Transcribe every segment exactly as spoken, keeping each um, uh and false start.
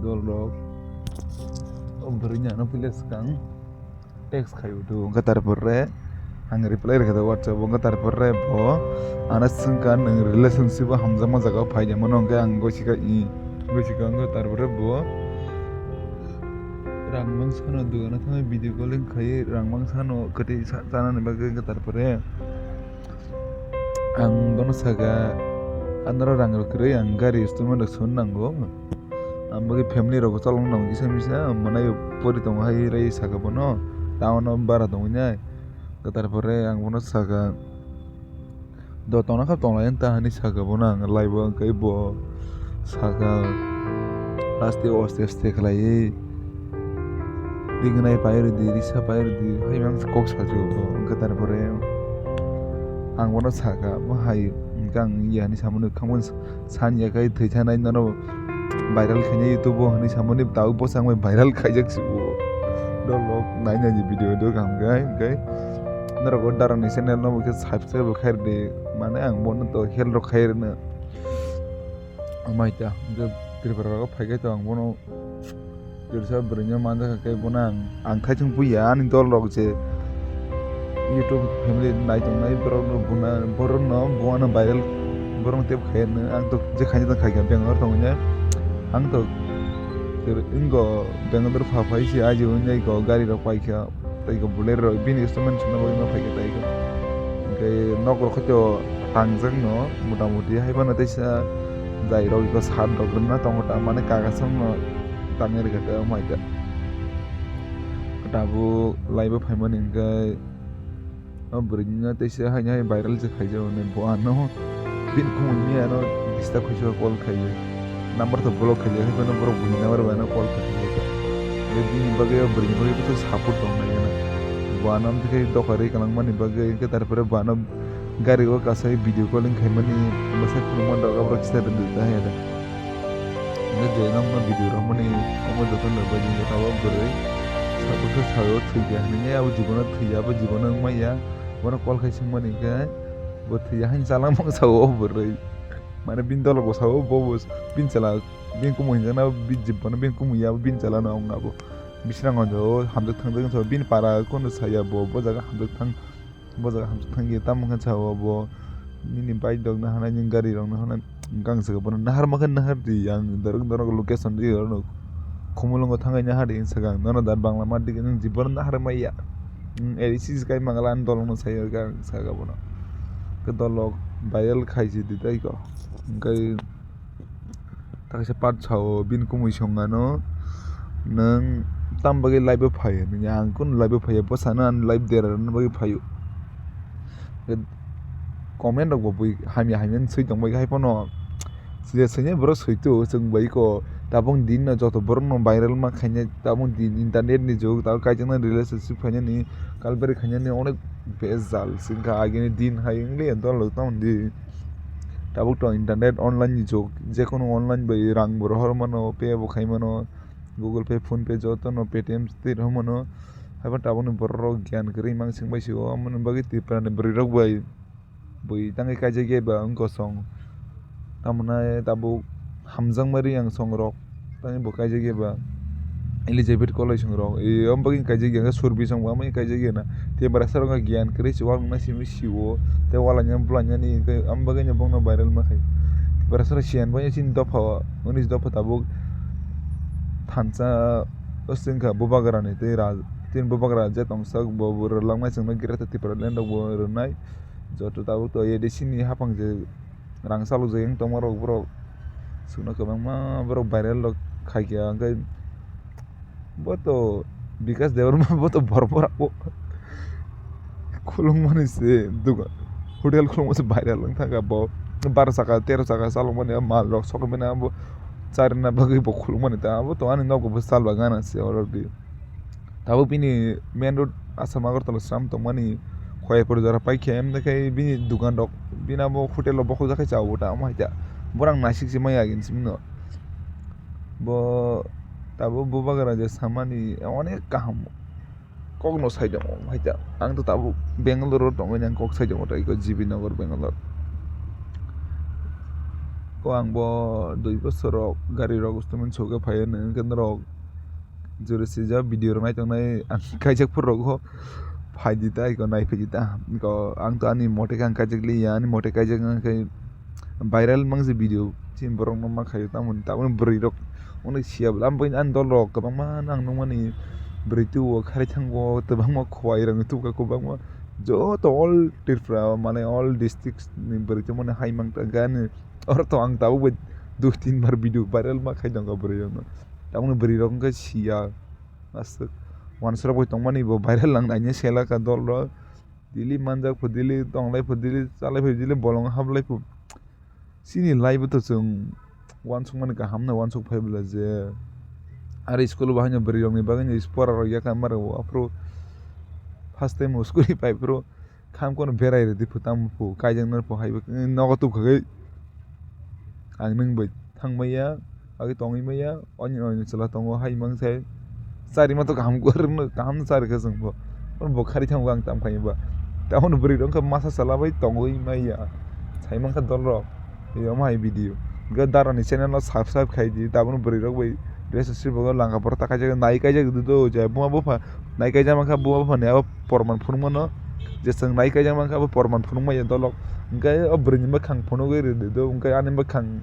Dol rok. O bwrwi ni ano puila swkang text khai udu, wngkha tarpore ang reply rwkha da WhatsApp o, wngkha tarpore bo ano swngkha nwng relationship o hamjakma jaga o phai de mano, hwnkhe ang gosikha i, gosikha wngkha tarpore bo rang mangsano dugano thangwi video calling khai rang mangsano kwtwi sa-, chanani bagwi, wngkha tarpore ang bono sakha, "Anoro rang rok kwrwi, ang gari installment rok swnwi nango." Ang bagwi family rokbo chalokna nango kisa misa, mwnai pori tongo hai rai saka bono, town o bara tongwi nai. Kwtal pore ang bono saka, "Do tongna kha tonglai ta," hinwi saka bono ang live o, hwnkhe bo saka, "Aste aste aste khlaiwi ringnai pai rwdi, risa pai rwdi," hai mang kok sajugo bo. Hwnkhe tarpore ang bono saka, "Bo hai," hwnkhe ang iya hinwi samani, "Khamwi sani ya khe thwi thanai nono viral khainai YouTube o," hinwi samani, tabuk bo changbai viral khaijak si bo. Norok nainani video do kaham khe, hwnkhe norok o Darani channel no bo khe subscribe bo khairwdi, mane ang bono to help rok khairwno. Amai ta, hwnkhe Tripura rogo phaikhai to ang bono Jotsa bwrwino manjakha khe bono ang, ang thaithung puya ani dol rok je YouTube family naitongnai borokno buna, borokno buano viral, borokno tep khaiyano ang to je khaina tong khaikha Bangalore tongwina ang to wngko Bangalore pha phai se aji wngya ko gari rok paikha tei ko Bolero rok bini installment swnna bagwi ma phaikha tei ko hwnkhe nok rok khaito tangjak no motamuti hai phano teisa jai rok iko sat rok rwna tongo ta mane kaga songno tangwi rwkha tei omo hai khe. Tabuk laibo phaimani hwnkhe o bwrwino teisa haino hai viral se khaijak hwnwi bo ano bini khumui mia ano disturb khaijak call khaiwi number to block khaijak hai phano borok buini number bai ano call khaijak. Tei bini bagwi o bwrwini bagwi bwswk support tong nai gana bo ano amtwi khe doka rwi kwlangmani bagwi hwnkhe tarpore bo ano gari o kasai video calling khaimani bwsai phunukmani rok aborok kisa rwdi ta hai da. Hwnkhe je nokno video rwmani omo jotono bai nini abo bwrwi sabusa sao thwikha hinwi abo jibono thwiya abo jibono wngmaya bono call khai swngmani hwnkhe bo thwiya haino chalangma sao o bwrwi mane bini dologo sao bo bo bini chwla bini kumu hinjakna bini jibono bini kumu ya bini chwlano wng abo bisrango hamjak thangjak sao bini para kunu saya bo bo jaga hamjak thang. Bo jaga hamjak thangya, tamo khe sao bo nini bike rok naharnai, nini gari rok naharnai, hwnkhe ang saka bono naharma khe nahardi, ang dorok dorok location ri rw rw khumulwngo thangwi nahardi hinwi saka ang, nono da bangla ma digi nwng jibono naharmaya, nwng A D C se kai mangala ani dolokno sai hwnkhe ang saka bono, khe dolok viral khaisidi tei ko, hwnkhe. Taksa part sao bini kumui songano nwng tam bagwi live o phaio hinwi ang kunu live o phaio bwsano ani live derarwna bagwi phaio. Comment rok bo bui hamya hamya swi tongbai hai phano je swinai borok switu chwng bai ko tabuk din no joto borok no viral ma khainai tabuk din internet ni jug tabuk kaijaknai relationship khainani kalbari khainani onek bejal singkha agini din hai wngli dol rok tamo di. Tabuk to internet online ni jug, jekunu online bai rang bo rohor mano, pay bo khai mano, Google Pay, PhonePe joto no Paytm twi rohor mano. Haibo tabuk ni borok rok gyan kwrwi mang sing bai sio, amoni bagwi Tripura ni bwrwi rok bai bui tangwi kaijak ya ba wng kosong. Tamoni tabuk hamjakma riyang song rok. Tani bo kaijak ya ba Elizabeth College song rok. E, omo bagwi kaijak ya, Surbi song bo omo kaijak ya na. Tei barasa rok gyan kwrwi se uanw nai simi sio. Tei ualanya bulanya ni hwnkhe omo bagwi no bongno viral ma khai. Barasa rok siyan bo chini dopha o, unis dopha tabuk thansa o swngkha Bubagra ni tei Raj, tei Bubagra je tongsak bo, bo rwlak nai chwngno Greater Tipraland rok bo rwnai. Joto tabuk to A D C ni haphang je rang chalokjak wng tongma rok borok chwngno kwbangma borok viral rok khaikha hwnkhe bo to Bikash Debbarma bo to borok borok bo khulumani se dugan hotel khulumani se viral wng thangkha bo baro chakha tero chakha chalokmani mal rok sokmani abo charina bagwi bo khulumani ta abo to ani nogo bo chalba gana se oro di. Tabuk bini main road Assam Agartala sram tongmani Khoyapur jora paikhe, emne khe bini dukan rok, bini abo hotel rok bokhok jak khe chao bo ta, omo hai ta. Borang naisik se maya agini simi no. Bo tabuk Bubagra je samani onek kaham kokno sai tongo, hai ta. Ang to tabuk Bangalore o tongwi nang kok sai tongo, tei ko G B Nagar Bangalore. Ko ang bo dui bosor rok gari rok stomin soke phai nw, hwnkhe norok jora sijak video rok nai tongnai ang kaijak phuru rok o phai di ta, iko nai phai di ta. Iko ang to ani mote khe ang kaijak liya, ani mote kaijak wngkhe viral mang se video, chini borok no ma khaio, tamoni, tamoni bwrwi rok onek siya bwla, ani dol rok kwbangma nang nukmani bwrwi tubuo kharwi thango, kwbangma khowai rok tubuo, kwbangma joto all Tripura mane all districts ni bwrwi tongmani hai mang ta gani. Oro to ang tabuk bai dui tin bar video viral ma khai tongo bwrwi rokno. Tamoni bwrwi rok wngkha siya. Aswk wansrok bai tongmani bo viral nang naina sela kha dol rok. Daily manjak pho, daily tonglai pho, daily chalai pho, daily bolong hablai pho. Chini life o to chwng wansuk mani kaham no wansuk phai bwla je. Aro school o bo haino bwrwi rok ni bagwi no pora rok yakar ma rwo aphuru first time o school ni pai phuru. Kham kono berai rwdi phu tamo phu, kaijak nang phu hai bo nogo tubkhagwi ang nwng bai thang maya, agwi tongwi maya, oni oni chwla tongo hai mang sai. Chari ma to kaham kwrwngno, kaham no chari kha chwng bo. Bo khari thango ang tam khai ba. Tamoni bwrwi rok wngkha masa chwla bai tongwi maya. Sai mankha dol rok. Omo hai video. Hwnkhe Dara ni channel no subscribe khai di. Tabukno bwrwi rok bai relationship bo langka borok ta kaijak nai kaijak di do je buma bupha nai kaijak mankha buma bupha ni abo porman phunuk mano je chwng nai kaijak mankha abo porman phunuk maya dolok. Hwnkhe o bwrwi ni bwkhang phunugwi rw di do hwnkhe ani bwkhang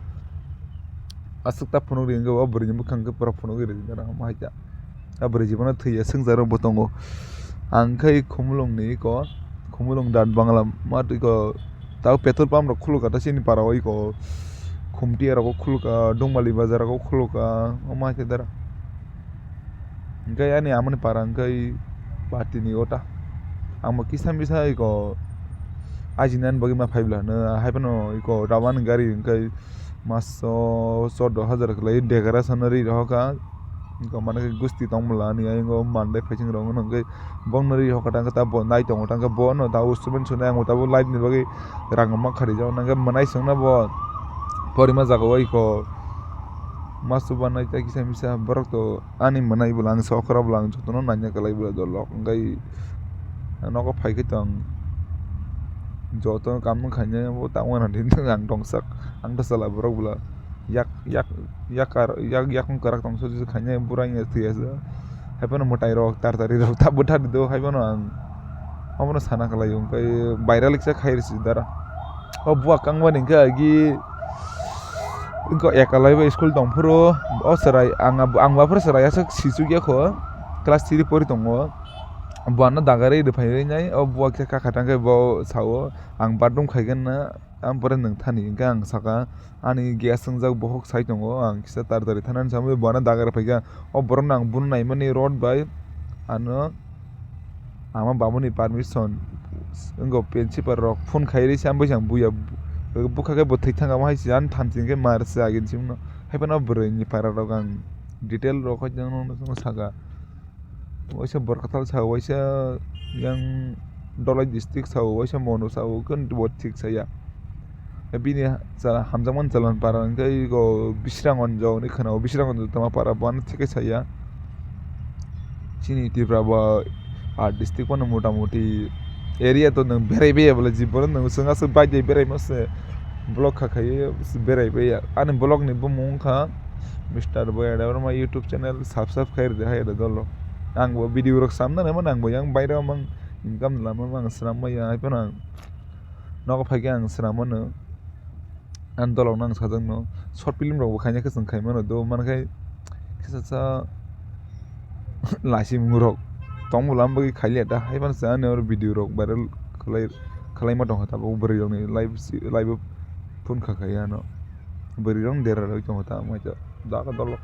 aswk ta phunuk ri hwnkhe o bwrwi ni bwkhang khe pura phunugwi rw di do omo hai kha. A bwrwi jibon no thwi ya, swngchar rok bo tongo. Ang khai Khumulwng ni iko, Khumulwng dat Bangla mat iko, tao petrol pump rok khuluk ka ta chini para o iko, Khumti rok o khuluk ka, Dongmali bazar rok o khuluk ka, omo hai khe dara. Hwnkhe ani amoni para hwnkhe Bati ni ota. Ang bo kisa misa iko, ajinani bagwi ma phai bwla hwno, hai phano iko Rawan ni gari hwnkhe. Maso chordo hajar kwlai decoration no ri rohor kha. Wngkha mane khe gusti tong bwla ani ayang o mandai phaising rok wngkha hwnkhe bongno ri rohor kha tangkhe ta bo nai tongo tangkhe bono ta ustuben swnai ang bo tabuk light ni bagwi rang ma kharijak nangkhe mwnai swngna bo porima jaga o iko maso banai tei kisa misa borok to. Ani mwnai bwla ang sokra bwla ang jotono naina kwlai bwla dolok hwnkhe nogo phai khe tong jotono kaam khainai bo tangmani hinwi ang tongsak ang ta chwla borok bwla yak yak yakar yak yakung kwrak tongsa khainai bwrang ya thwi asa haiphano mwtai rok tar tari rok ta bwthar di do haiphano ang omono sana kwlai o hwnkhe viral kisa khai rwsi dara o buwa kangmani hwnkhe agi. Wngkha ekalai bai school tongphuru o chwrai ang, ang bo aphuru chwrai aswk sichukya kho, class three pori tongo. Bo ano dagarwi rwphaiwi nai, o buwa khe kha kha tangkhe bo sao, "Ang bathroom khaigana, ang pore nwng thani," hwnkhe ang saka, "Ani gas wngjak, bohok sai tongo, ang kisa taratari thanani," samwi bo ano dagarwi phaikha. O borokno ang bono naimani rod bai ano ama babuni permission wngkha, principal rok phone khairwi se ang bai se ang buya bwkha khe bo thwi thang amo hai se ani thamchi hwnkhe mar se agini simi no haiphano bwrwi ni para rok ang detail rok saka waisa Borkathal sao waisa yang Dholai district sao waisa Monu sao khe bo thik saya. Bini chwla hamjakmani chwla para hwnkhe ego Bisrangonjo hinwi khwnao, Bisrangonjo Tamapara bo ano thik khe saya. Chini Tripura bo art district phano mota moti area to nwng berai baiya bwle jibon nwng chwng aswk bai de berai mase vlog kha khai berai baiya. Ani vlog ni bumung wngkha Mister Boya Debbarma YouTube channel, subscribe khai rwdi hai da dolo. Ang bo video rok sam nang mano, ang bo yang baira mang income lama mang swnam maya hai phano ang. Nogo phai khe ang swnam mano. Ang dolok no ang sajak no short film rok bo khaina khe chwng khai mano do man khai kisa sa lasimung rok tong bwlam bagwi khai liya da hai phano chwng ani oro video rok viral khlai khlai ma tong kha tabuk bwrwi rok ni live si live o phone kha khai ano bwrwi rok ni dera rok tong kha ta mai ta da ka dolok.